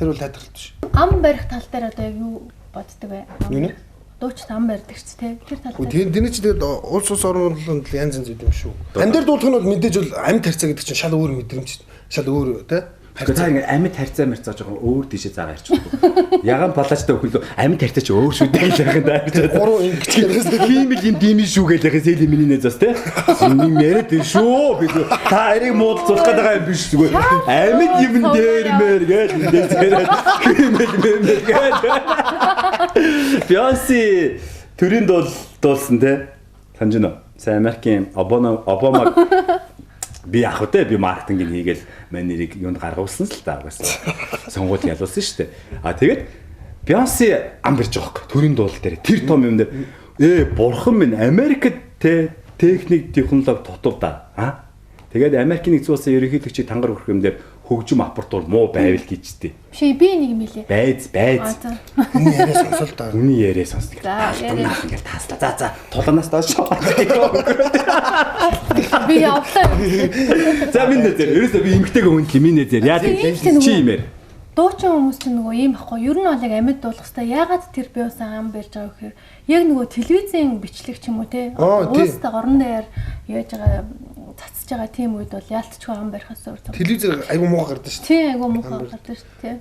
тэр бол тайлбарлалт биш. Ам барих тал дээр одоо яг юу боддог вэ? Юу нэ? Дуучид ам барьдаг ч тий. Тэр тал дээр. Тэр чи тэгээд улс ус орнууд янз янз юм шүү. Ам дээр дуулах нь бол мэдээж бол амьд харьцаа гэдэг чинь шал өөр мэдрэмж, шал өөр тий. Харьцаа ингээ амьд харьцаа мэрцаа жоохон өөр тийшээ заагаа ярьчихгүй. Ягаан палаачтай өхөлөө амьд харьцаа чи өөр шүү дээ гэж яхад даа. Гурван ингэчлээ. Тийм л юм димэн шүү гэж яхад сэл миний нэ зас тий. Юм яриад байна шүү. Би та ариг муудалцуулах гээд байгаа юм биш зүгээр. Амьд юм дээр мэр гэж эндээс яриад химэл мэмэл гэж. Бейонсе төрийн дуулсан тий. Санаж байна уу? Сайн Америкийн Обама би яг үгүй би маркетинг хийгээл мань нэрийг юунд гаргуулсан л та угаасаа сонгуул ялуулсан шүү дээ. А тэгээд Бейонсе ам барьж байгаа хөөх төрийн дуул дээр тэр том юм дээр бурхан минь Америкт те техник технологи дутуу да. А тэгээд Америкийн нэгдсэн улсын ерөнхийлөгчийг тангаар өрөх юм дээр хөгжим аппаратур муу байвал гэжтэй. Биш би нэг юм хэлье. Байз. Хүний яриа сонсол да. Хүний яриа сонсно. За яриа. Ингээл тааслаа. За туланаас доош. Би явлаа. За минь нэ зэр. Ерөөсөө би эмгтэйг хүн л минь нэ зэр. Яа чи юм бэ? Дуучин хүмүүс чинь нөгөө ийм ахгүй. Ер нь бол яг амьд дуулах хэвээр. Яагаад тэр Бейонсе ам барьж байгаа вэ гэхээр яг нөгөө телевизийн бичлэг ч юм уу те. Уустай орон дээр яаж байгаа цацж байгаа тийм үед бол яалтчгүй ам барихаас өөр зөв. Телевизээр айгу муухай гардаг шүү дээ. Тийм айгу муухай гардаг шүү дээ.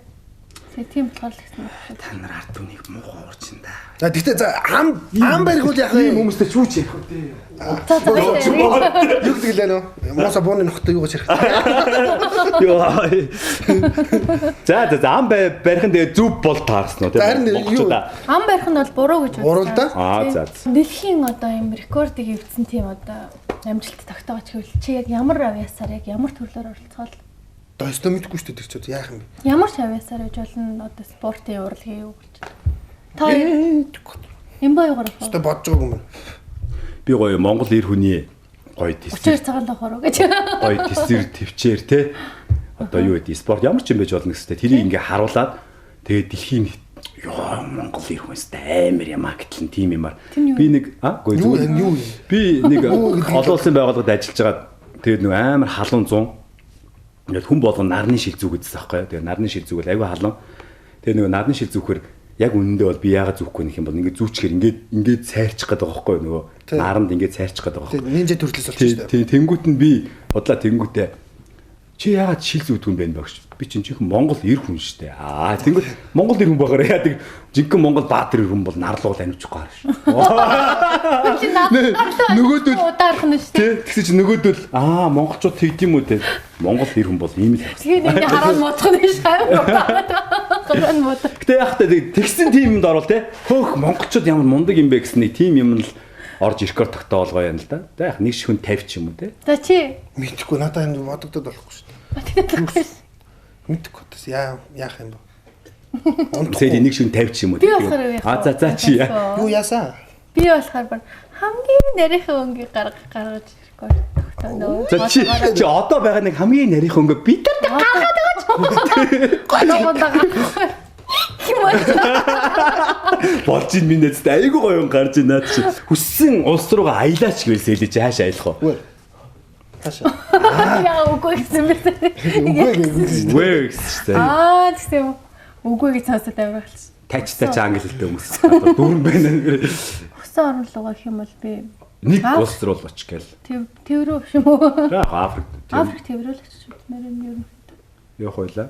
Тийм болохоор л гэсэн юм. Та нар ард түмнийг муухай уурчин да. За тэгтээ за ам барих бол яах вэ? Хүмүүстэй ч юу ч ярих вэ? За за. Юу гэдэг лээ нөө? Мууса бууны нөхдөд юу гэж ярих вэ? Йоо. За за ам барих нь тэгээ зүв бол таарсан уу тийм монголчуудаа. Ам барих нь бол буруу гэж бодсон. Буруу л да. Аа за. Дэлхийн одоо юм рекордыг эвдсэн тийм одоо амжилт тогтоогч гэвэл чи яг ямар авьяасаар яг ямар төрлөөр оролцоол? Одоо өстө мэдэхгүй шүү дээ тэр чинь яах юм бэ? Ямар ч авьяасаар гэж болно одоо спортын урлагийн юу гэж. Та юм ба юугаар вэ? Өстө бодож байгаагүй юм. Би гоё Монгол эр хүний гоё тэсэр цагаан лохоор гэж. Гоё тэсэр төвчээр те. Одоо юу гэдэг спорт ямар ч юм байж болно гэстэй. Тэрийг ингээ харуулад тэгээд дэлхийн ёо Монгол эр хүнстэй амар ямаа гэтэл тийм юмар. Би нэг аа зүгээр юу би нэг олон улсын байгууллагад ажиллаж байгаад тэгээд нэг амар халуун зун ингээд хүн болгон нарны шил зүгэдсэн аахгүй. Тэгээд нарны шил зүгэл айгүй халуун. Тэгээд нөгөө нарны шил зүгхээр яг үнэндээ бол би яагаад зүгэхгүй нэх юм бол ингээд зүүчгээр ингээд ингээд сайрчих гээд байгаа байхгүй нөгөө наранд ингээд сайрчих гээд байгаа. Тэгээд нинжа төрлөөс болчих шүү дээ. Тийм тэнгүүт нь би бодлаа тэнгүүтээ чи яагаад шил зүүдгүй юм бэ багш? Би чинь жинхэнэ Монгол эр хүн шүү дээ. Аа тэнгүүт Монгол эр хүн багаар яадаг жинхэнэ Монгол баатар эр хүн бол нарлуул амжихгүй хараш. Чи нөгөөдөл удаах нь шүү дээ. Тэгсэн чи нөгөөдөл аа монголчууд тэгд юм уу те. Монгол эр хүн бол ийм л. Тэгээд ингээ хараад муудах нь шаа. Хараад муудах. Гэтэ яах вэ тэгсэн тийм юмд орвол те. Хөөх монголчууд ямар мундаг юм бэ гэсэн нэг тийм юм л орж ирэхээр тогтоолгоо юм л да. За яг нэг шүн 50 ч юм уу те. За чи мэдхгүй надаа энэ бодогдод болохгүй шүү дээ. Мэдхгүй бас яах юм бэ? Унтахгүй нэг шүн 50 ч юм уу те. А за за чи юу яасаа? Би болохоор бүр хамгийн нарийнхан өнгийг гаргаж ирэхгүй тогтооно. За чи одоо байгаа нэг хамгийн нарийнхан өнгө бид нар гаргаад байгаа ч. Голоогондоо Болж ин минь нэцтэй айгүй гоё юм гарч ийн наад чи. Хүссэн улс руугаа аялаач гэвэл сэлэж хааш аялах вэ? Хаашаа? Яа үгүй гэсэн бэ? Үгүй гэсэн. Үгүй гэсэн шүү дээ. Аа тэгсэн юм. Үгүй гэж сонсоод амар болчихсон. Тачтай ч англи хэлтэй хүмүүс. Дүүрэн байна. Хүссэн орн руугаа гэх юм бол би нэг улс руу л очих гээл. Тэв рүү биш юм уу? Яг Африк. Африк тэв рүү л очиж үзмээр юм ер нь. Явах байлаа.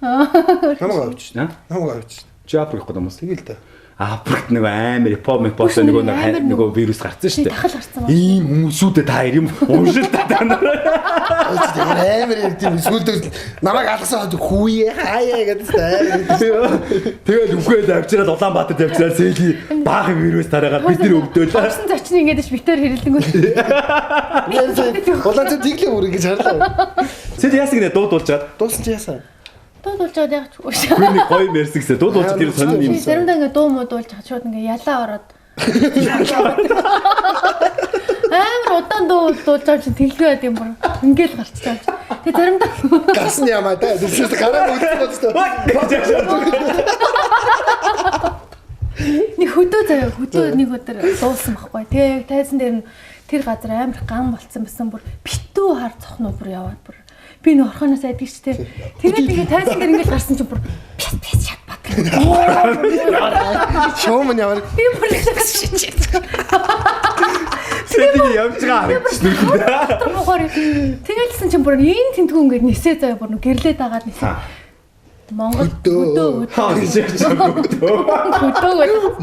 Намайг авч. Намайг авч. Чи Африк явах гэдэг юм уу? Тэгэл та. Африкт нэг амар эпо нөгөө нөгөө вирус гарцсан шүү дээ. Дахал гарцсан байна. Ийм хүмүүсүүдээ та хоёр юм уншил та та нар. Амар юм сүүлдээ намайг алгасан хүүе хаяа гэдэг амар. Тэгэл үхээд авчираад Улаанбаатарт явчираад сэлий баахан вирус тараагаад бид нар өвдөөл. Орсон зочин ингэж битээр хэрэлдэнгүүл. Улаан тэглээ бүр ингэж харлаа. Сэл яасан гинэ дуудуулчаад. Дуусан чи яасан? Дуудуулж аваад яг ч үгүй. Би нэг гоё юм ярьсан гэсэн. Дуудуулж тэр сонин юм. Заримдаа ингээ дуу муу дуулж хаад шууд ингээ ялаа ороод. Амар удаан дуу дуулж байгаа чинь тэглгүй байд юм бүр. Ингээл гарчиж байгаа чинь. Тэгээ заримдаа гарсан ямаа та. Зүсээс гараа үлдсэн болчихсон. Нэг хөдөө заяа хөдөө нэг өдөр дуулсан байхгүй. Тэгээ яг тайзан дээр нь тэр газар амар ган болцсон байсан бүр битүү хар цохноо бүр яваад бүр. Би нөх орхоноос айдаг ч те. Тэгээд ингээ тайзан дээр ингээл гарсан чинь бүр пяс пяс шат бат. Шоум нь ямар би бүр шичээ. Сэдийг явж байгаа харагдчихна. Мохоор тэгэлсэн чинь бүр энэ тэнтгүү ингээд нисээ заяа бүр гэрлээ дагаад нисээ. Монгол хөдөө хөдөө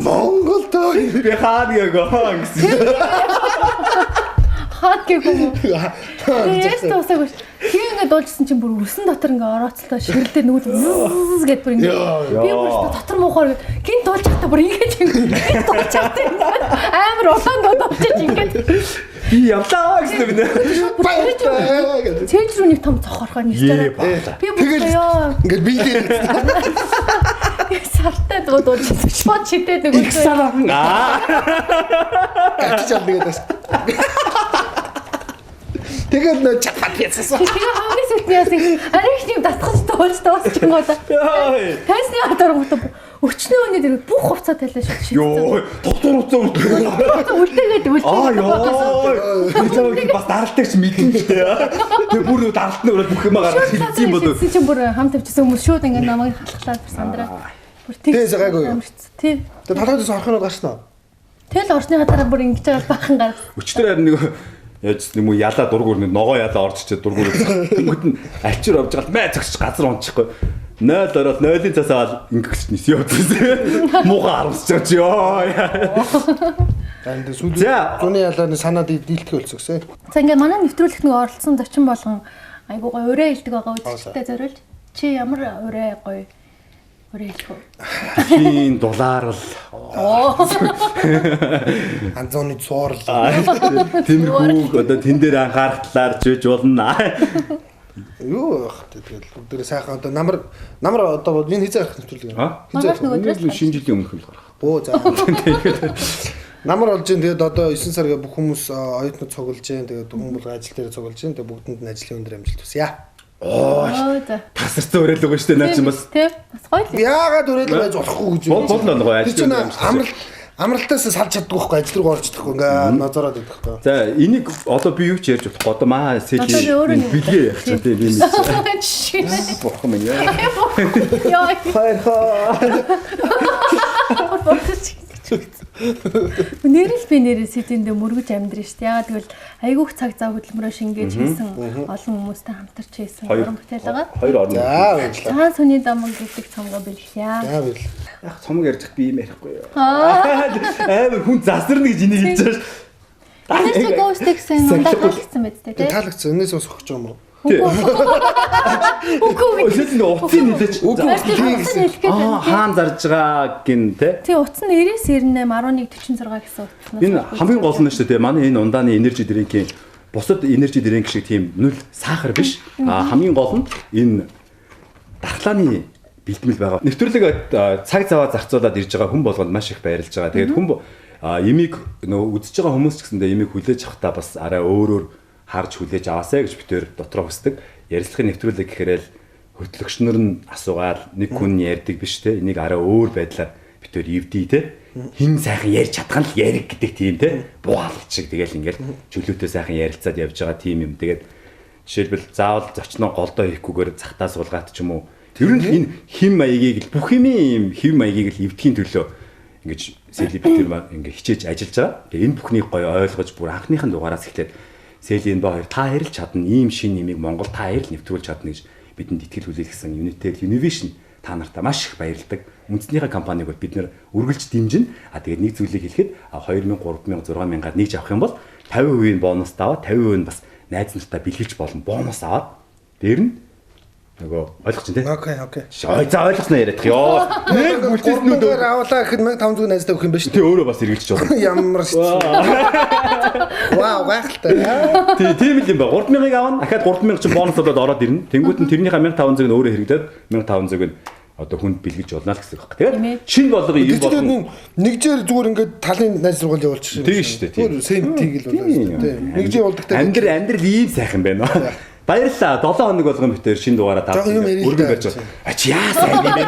Монгол дөө би хаа гээгөө гэсэн. Хаад гээгүү. Тэгээс дуусаагүй. Тэгээ ингээд дуулжсэн чинь бүр өрсөн дотор ингээд орооцолтой ширлээ нүгэл ззз гэд бүр ингээд би бүр дотор муухаар гинт дуулж байхдаа бүр ингэж ингээд дуулж байхдаа амар улаан дуу дуулчих ингээд би явлаа гэсэн би. Цээж рүү нэг том цох орохоор нисэж байгаа. Би бүр ёо ингээд би дээр сартай дуу дуулж шууд шидээд нөгөө их саран аа гачиж ална гэдэг. Тэгээд нөө чатпат хийсэн. Тэгээ хамгийн сүүлд нь яасан арай их юм татгаж дуулж дуусчихгоо. Тайсны ард өчнөө өнөө дээр бүх хувцас талаа шууд шидсэн. Йоо, дотор хувцас үлдээгээд үлдээгээд. Аа ёо. Би чамайг бас даралтыг чи мэдэн л дээ. Тэгээ бүр нөө даралтны өрөөд бүх юм гаргаж шидсэн юм болов. Шидсэн чинь бүр хамт тавьчихсан хүмүүс шууд ингэ намайг халахлаа бүр сандраа. Бүр тэгээс гайгүй. Тий. Тэгээ толгойд орхинод гарсан уу? Тэгэл орсныхаа дараа бүр ингэж байгаа баахан гаргасан. Өчтөр харин нэг яаж юм уу ялаа дургур нэг ногоо ялаа орж ичээ дургур. Тэнгүүд нь альчир авч гал мэ зогсож газар унчихгүй. 0 ороод 0-ын цаас аваад ингэх нис явуулсан. Муухай харамсаж чи ёо. Энд сүүл зуны ялааны санаад дийлдэх болсон гэсэн. За ингээд манай нэвтрүүлэгт нэг оролцсон зочин болгон айгуу гоё ураа хэлдэг байгаа үзэгчтэй зориулж чи ямар ураа гоё ураа хэлэх вэ? Хийн дулаарл. Анзууны цуурл. Тиймэрхүү одоо тэн дээр анхаарах талаар жиж болно. Юу байх вэ? Тэгэл бүгдээрээ сайхан одоо намар намар одоо энэ хизээ гарах нэвтрүүлэг юм. Хизээ нөгөө шинэ жилийн өмнөх л гарах. Бөө за. Намар болж гин тэгээд одоо 9 сар гэ бүх хүмүүс оюутнууд цуглаж гин тэгээд хүн болго ажил дээр цуглаж гин тэгээд бүгдэнд нь ажлын өндөр амжилт хүсье. Оо. Тасарсан уриалга байгаа шүү дээ наа чи бас. Тий. Бас гоё л. Яагаад уриалга байж болохгүй гэж. Бол гоё ажил. Амралт амралтаас салж чаддгүй байхгүй ажил руу орж чадахгүй ингээд нозороод идэх байхгүй. За энийг одоо би юу ч ярьж болохгүй. Одоо маа сэлий бэлгээ ярих чинь тийм юм. Бурхан минь яа. Яа. Хайрхаа. Нэрэл би нэрээ сэтэндээ мөргөж амьдрын шүү дээ. Яагаад гэвэл айгүйх цаг зав хөдөлмөрөө шингээж хийсэн олон хүмүүстэй хамтарч хийсэн уран бүтээл байгаа. Хоёр орн. За баярлалаа. Цагаан сүний дамаг гэдэг цомгоо бэлгэлээ. За баярлалаа. Яг цомог ярьж би юм ярихгүй юу. Амар хүн засарна гэж энийг хэлж байгаа шүү. Energy Ghost гэсэн ундаа таалагдсан байц тээ. Таалагдсан. Энээс ус өгч юм уу? Үгүй. Өсөл нэг утсын нэлээч. Үгүй. Аа хаан зарж байгаа гин те. Тий утас нь 99 98 11 46 гэсэн утас. Энэ хамгийн гол нь шүү дээ. Манай энэ ундааны energy drink-ийн бусад energy drink шиг тийм нүл сахар биш. Аа хамгийн гол нь энэ дархлааны бэлтгэл байгаа. Нэвтрүүлэг цаг заваа зарцуулаад ирж байгаа хүн болгонд маш их баярлж байгаа. Тэгээд хүн имийг нөө үзэж байгаа хүмүүс ч гэсэндээ имийг хүлээж авахдаа бас арай өөрөөр харж хүлээж аваасай гэж бид төр дотроо хүсдэг. Ярилцлагын нэвтрүүлэг гэхээрэл хөтлөгч нар нь асуугаал нэг хүн ярьдаг биш те. Энийг арай өөр байдлаар бид битээр эвдий те. Хин сайхан ярьж чадах нь л яриг гэдэг тийм те. Буу халгач шиг тэгэл ингээл чөлөөтэй сайхан ярилцаад явж байгаа тийм юм. Тэгээд жишээлбэл заавал зочноо голдоо хийхгүйгээр захтаа суулгаад ч юм уу. Ер нь энэ хим маягийг л бүх юмын юм хим маягийг л эвдэхийн төлөө ингэж селебрити маань ингээ хичээж ажиллаж байгаа. Тэгээ энэ бүхнийг гоё ойлгож бүр анхныхын дугаараас эхлээд Сели энэ ба хоёр та хоёр л чадна. Ийм шин нэмийг Монгол та хоёр л нэвтрүүлж чадна гэж бидэнд итгэл хүлээлгэсэн Unitel Innovation та нартай маш их баярладаг. Үндэснийхээ компаниг бол бид нэр үргэлж дэмжинэ. А тэгээд нэг зүйлийг хэлэхэд 2000, 3000, 6000-аар нэгж авах юм бол 50% бонус аваад 50% нь бас найз нартаа бэлгэлж болно. Бонус аваад дээр нь нөгөө ойлгож чинь тий. Окей, окей. Ой за ойлгосноо яриадах ёо. Нэг бүлтээснүүд авлаа гэхэд 1500 найздаа өгөх юм байна шүү. Тий өөрөө бас эргэлж болно. Ямар ч. Вау, гайхалтай. Тий, тийм л юм ба. 3000-ыг авна. Дахиад 3000 чинь бонус болоод ороод ирнэ. Тэнгүүт нь тэрнийхээ 1500-ыг нь өөрөө хэрэглээд 1500-ыг нь одоо хүнд бэлгэлж болно л гэсэн үг байна. Тэгээд шин болго юм болно. Нэгжээр зүгээр ингээд талын найз сургууль явуулчих юм. Тийм шүү дээ. Зүгээр сентиг л болно. Тийм. Нэгжээ болдогтой. Амьдрал ийм сайхан байна. Баярлалаа. 7 хоног болгон битээр шинэ дугаараа таа. Өргөн барьж байгаа. А чи яа сайн юм бэ?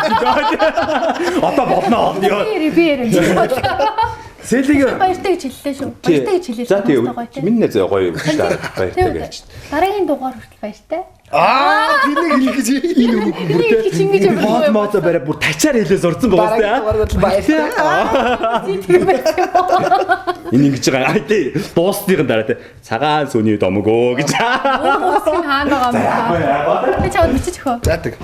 Одоо болно. Би ярив. Сэлиг баяртай гэж хэллээ шүү. Баяртай гэж хэлээ. За тийм. Миний нэр гоё шүү дээ. Баяртай гэж. Дараагийн дугаар хүртэл баяртай. Аа, тэрнийг хэлэх гэж энэ үг бүр ингэж мод модо барай бүр тачаар хэлээ сурцсан байгаа сте. Дараагийн дугаар хүртэл баяртай. Энэ ингэж байгаа. Ай тий. Дуусныхын дараа тий. Цагаан сүний домог өө гэж. Уус нь хаана байгаа юм бэ? Би чамд бичиж өгөө. За тэг.